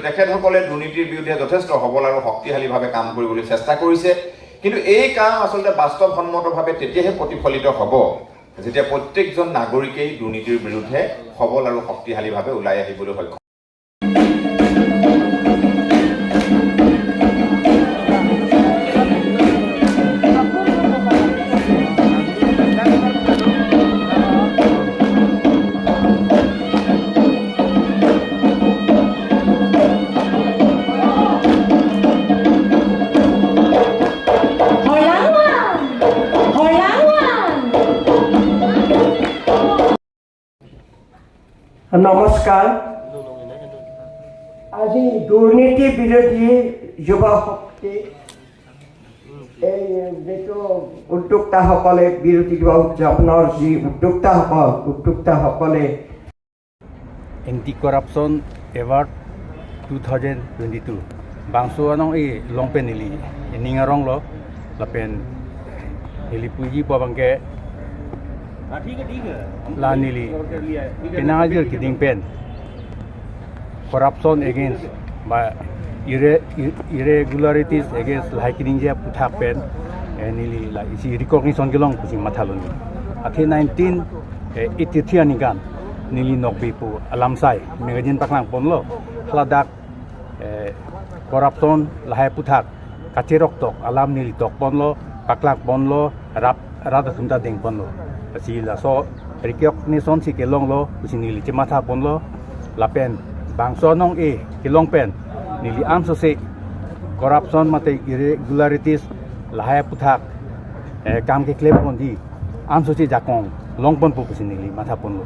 তেখেতসকলে দুৰ্নীতিৰ বিৰুদ্ধে যথেষ্ট সবল আৰু শক্তিশালীভাৱে কাম কৰিবলৈ চেষ্টা কৰিছে। কিন্তু এই কাম আচলতে বাস্তৱসন্মতভাৱে তেতিয়াহে প্ৰতিফলিত হ'ব যেতিয়া প্ৰত্যেকজন নাগৰিকেই দুৰ্নীতিৰ বিৰুদ্ধে সবল আৰু শক্তিশালীভাৱে ওলাই আহিবলৈ সক্ষম। নমস্কাৰ। আজি দুৰ্নীতি বিৰোধী যুৱ শক্তি এই যিটো উদ্যোক্তাসকলে, বিৰোধী যুৱ উদযাপনৰ যি উদ্যোক্তাসকলে Anti Corruption Award 2022 bangso anong e longpen nili ningarong lo lapen nili puji po bangke la nili penajir kiding pen corruption against ba irregularities against lai kiding ja puthak pen nili la isi recognition gelong pusi mathaloni athe 1983 anigan nili nokbi pu alamsai magazine paklang ponlo haladak corruption lahai puthak kachirok tok alam nili tok ponlo paklak ponlo rap rada thumta deng ponlo si la so recognition si kelong lo si nili chimatha ponlo lapen bangso nong e kelong pen nili am so se corruption mate irregularities lahai puthak kam ke klep pondi am so se jakong long pon pu si nili matha ponlo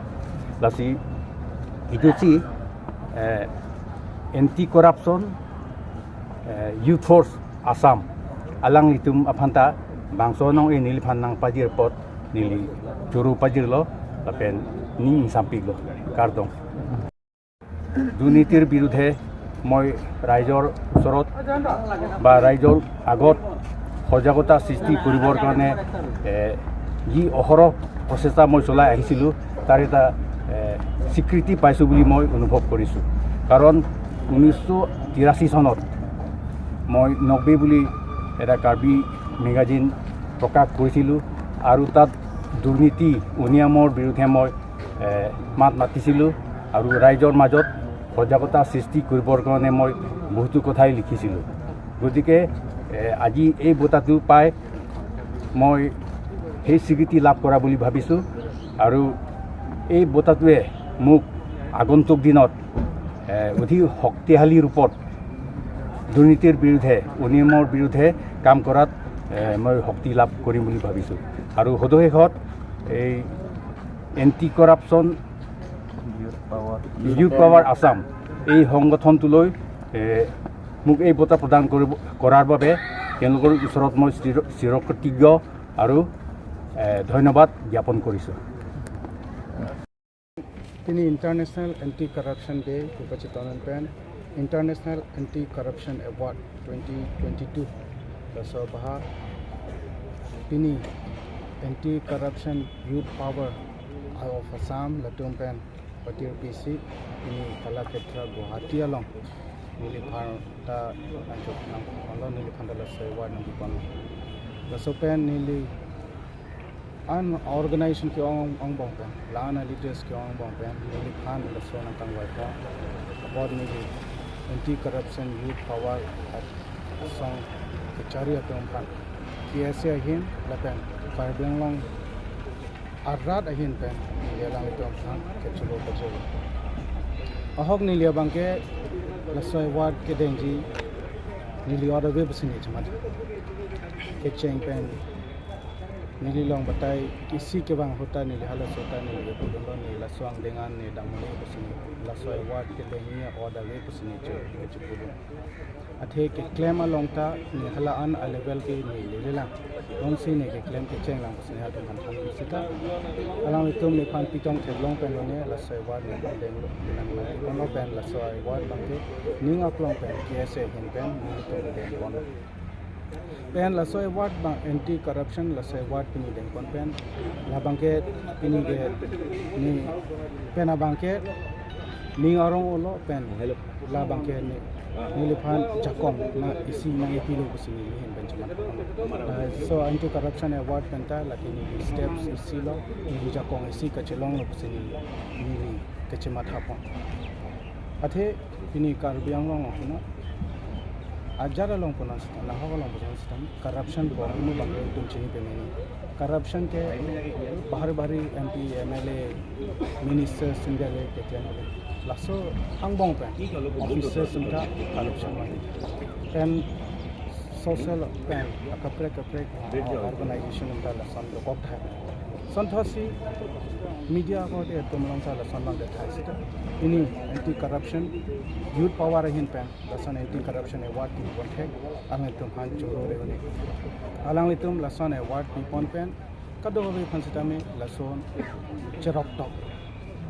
lasi itu si Anti Corruption Youth Force Assam alang litum aphanta bangso nong e nili phan nang pajir pot nili churu pajir lo lapen ning sampik lo kardong। দুৰ্নীতিৰ বিৰুদ্ধে মই ৰাইজৰ ওচৰত বা ৰাইজৰ আগত সজাগতা সৃষ্টি কৰিবৰ কাৰণে যি অহৰহ প্ৰচেষ্টা মই চলাই আহিছিলোঁ, তাৰ এটা স্বীকৃতি পাইছোঁ বুলি মই অনুভৱ কৰিছোঁ। কাৰণ 1983 চনত মই নব্বৈ বুলি এটা কাৰ্বি মেগাজিন প্ৰকাশ কৰিছিলোঁ আৰু তাত দুৰ্নীতি অনিয়মৰ বিৰুদ্ধে মই মাত মাতিছিলোঁ আৰু ৰাইজৰ মাজত সজাগতা সৃষ্টি কৰিবৰ কাৰণে মই বহুতো কথাই লিখিছিলোঁ। গতিকে আজি এই বঁটাটো পাই মই সেই স্বীকৃতি লাভ কৰা বুলি ভাবিছোঁ আৰু এই বঁটাটোৱে মোক আগন্তুক দিনত অধিক শক্তিশালী ৰূপত দুৰ্নীতিৰ বিৰুদ্ধে, অনিয়মৰ বিৰুদ্ধে কাম কৰাত মই শক্তি লাভ কৰিম বুলি ভাবিছোঁ। আৰু সদৌশেষত এই anti corruption youth power Assam এই সংগঠনটোলৈ মোক এই বঁটা প্ৰদান কৰাৰ বাবে তেওঁলোকৰ ওচৰত মই চিৰকৃতজ্ঞ আৰু ধন্যবাদ জ্ঞাপন কৰিছোঁ। তিনি International Anti Corruption Day kupachitonan pen International Anti Corruption Award 2022 laso baha pini Anti Corruption Youth Power of Assam latum pen patir PC ini Kalakshetra Guwahati along nili phar ta anchok nang alo nili phandala sai award nang pon laso pen nili an organization ki ong ong bong pen lana leaders ki ong bong pen nili phan la so nang tang wai ka about nili Anti Corruption Youth Power at song kachari atom pan ki asia hin la pen Karbi Anglong arat ahin pen nili lang itom phan ke chulo pajo ahok nili bangke la soi ward ke denji nili order be pasini chamat ke cheng pen nili long batai kisi ke bang hota nili hala sota nili pudon ni la swang dengan ni damone pasini la soi ward ke dengi order be pasini chu ke chu pudon athe ke claim along ta ni hala an a level ke ni le lang don si ne ke claim ke cheng lang pasini ha dong han than sita alang itum ni phan pitong the long pen ne la soi ward ni deng nang nang kono pen la soi ward bang ke ning ak long pen ke se hin pen ni to deng kon pen la soi ward bang anti corruption la soi ward pini deng kon pen la bang ke pini ke ni pen a bang ke Ning arong olo pen la bangke ni niliphan jakong na isi na epilo kusini lihin pen chaman. So anti corruption award penta lakini steps isi lo ni jakong isi kachelong lo kusini ni kachemat hapon. Athe pini Karbi Anglong na ajara long puna la ho long puna system corruption borang bangke tumchini pemeni corruption ke bahari bahari MP MLA minister singale ketene laso angbong pen officer singta corruption and social pen kapre kapre organization umta lason lokok tha সন্থাসি media ko de tumlang sa lason lang de thai sita ini anti corruption youth power hin pen lason anti corruption award ki pon thek alang tum han choro re one alang tum lason award ki pon pen kado be phansita me lason cherok tok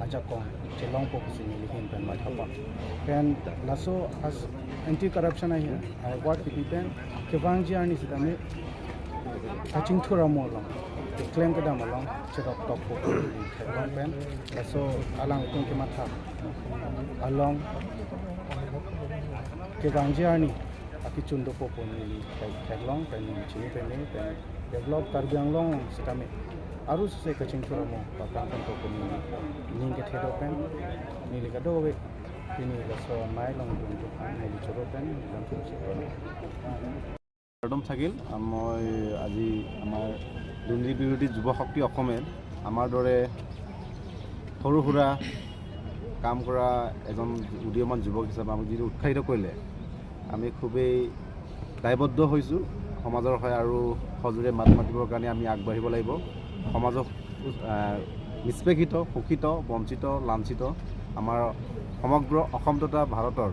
aja kong chelong po sini lihin pen ma thapa pen laso as anti corruption ai award ki pen kewang ji ani sita me kaching thura mo long claim kada malong cherok tok po thek pen laso alang tum ke matha along kewang ji ani aki chundo po po ni thek long pen chini pen pen develop Karbi Anglong sitame aru se kaching thura mo pa kan to ko ni ning ke thedo pen ni le ka do we pini laso mai long dum to ni choro pen jam se একদম থাকিল। মই আজি আমাৰ দুৰ্নীতি বিৰোধী যুৱ শক্তি অসমে আমাৰ দৰে সৰু সুৰা কাম কৰা এজন উদীয়মান যুৱক হিচাপে আমাক যিটো উৎসাহিত কৰিলে, আমি খুবেই দায়বদ্ধ হৈছোঁ সমাজৰ হৈ আৰু সজোৰে মাত মাতিবৰ কাৰণে আমি আগবাঢ়িব লাগিব। সমাজক নিষ্পেষিত, শোষিত, বঞ্চিত, লাঞ্ছিত আমাৰ সমগ্ৰ অসম তথা ভাৰতৰ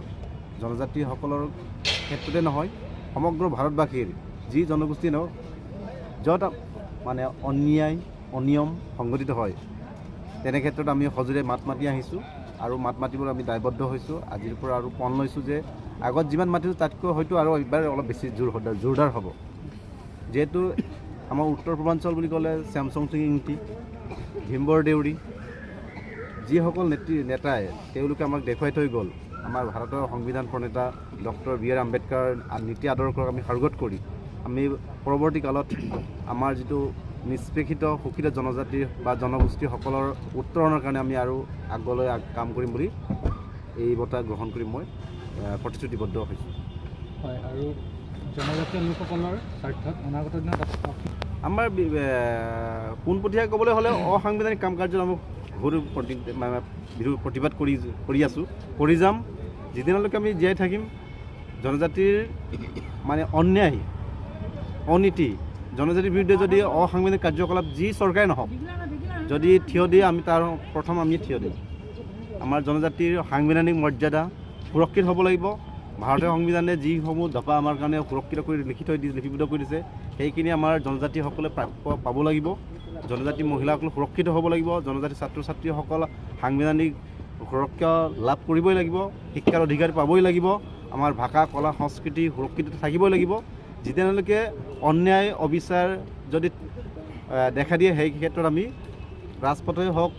জনজাতিসকলৰ ক্ষেত্ৰতে নহয়, সমগ্ৰ ভাৰতবাসীৰ যি জনগোষ্ঠী নহওক, য'ত মানে অন্যায় অনিয়ম সংঘটিত হয়, তেনে ক্ষেত্ৰত আমি সজোৰে মাত মাতি আহিছোঁ আৰু মাত মাতিবলৈ আমি দায়বদ্ধ হৈছোঁ। আজিৰ পৰা আৰু পণ লৈছোঁ যে আগত যিমান মাতিছোঁ তাতকৈ হয়তো আৰু এইবাৰ অলপ বেছি জোৰদাৰ হ'ব। যিহেতু আমাৰ উত্তৰ পূৰ্বাঞ্চল বুলি ক'লে চেমচং সিং ইংতি, ভীমবৰ দেউৰী, যিসকল নেতাই তেওঁলোকে আমাক দেখুৱাই থৈ গ'ল, আমাৰ ভাৰতৰ সংবিধান প্ৰণেতা ডক্টৰ বি আৰ আম্বেদকাৰ নীতি আদৰ্শক আমি সাৰোগত কৰি আমি পৰৱৰ্তী কালত আমাৰ যিটো নিষ্পেষিত শোষিত জনজাতি বা জনগোষ্ঠীসকলৰ উত্তৰণৰ কাৰণে আমি আৰু আগলৈ কাম কৰিম বুলি এই বঁটা গ্ৰহণ কৰি মই প্ৰতিশ্ৰুতিবদ্ধ হৈছোঁ। হয়, আৰু জনজাতীয় লোকসকলৰ স্বাৰ্থত অনাগত দিনত আমাৰ পোনপটীয়া ক'বলৈ হ'লে অসাংবিধানিক কাম কাৰ্যত আমি ঘোৰ প্ৰতিবাদ কৰি আছোঁ, কৰি যাম। যিদিনালৈকে আমি জীয়াই থাকিম, জনজাতিৰ মানে অন্যায় অনীতি, জনজাতিৰ বিৰুদ্ধে যদি অসাংবিধানিক কাৰ্যকলাপ যি চৰকাৰে নহওক যদি থিয় দিয়ে, আমি তাৰ প্ৰথম আমি থিয় দিম। আমাৰ জনজাতিৰ সাংবিধানিক মৰ্যাদা সুৰক্ষিত হ'ব লাগিব। ভাৰতীয় সংবিধানে যিসমূহ দফা আমাৰ কাৰণে সুৰক্ষিত কৰি লিখি থৈ দিছে, লিপিবদ্ধ কৰি দিছে, সেইখিনি আমাৰ জনজাতিসকলে প্ৰাপ্য পাব লাগিব। জনজাতি মহিলাসকল সুৰক্ষিত হ'ব লাগিব। জনজাতি ছাত্ৰ ছাত্ৰীসকল সাংবিধানিক সুৰক্ষা লাভ কৰিবই লাগিব, শিক্ষাৰ অধিকাৰ পাবই লাগিব, আমাৰ ভাষা কলা সংস্কৃতি সুৰক্ষিত থাকিবই লাগিব। যেতিয়ালৈকে অন্যায় অবিচাৰ যদি দেখা দিয়ে, সেই ক্ষেত্ৰত আমি ৰাজপথেই হওক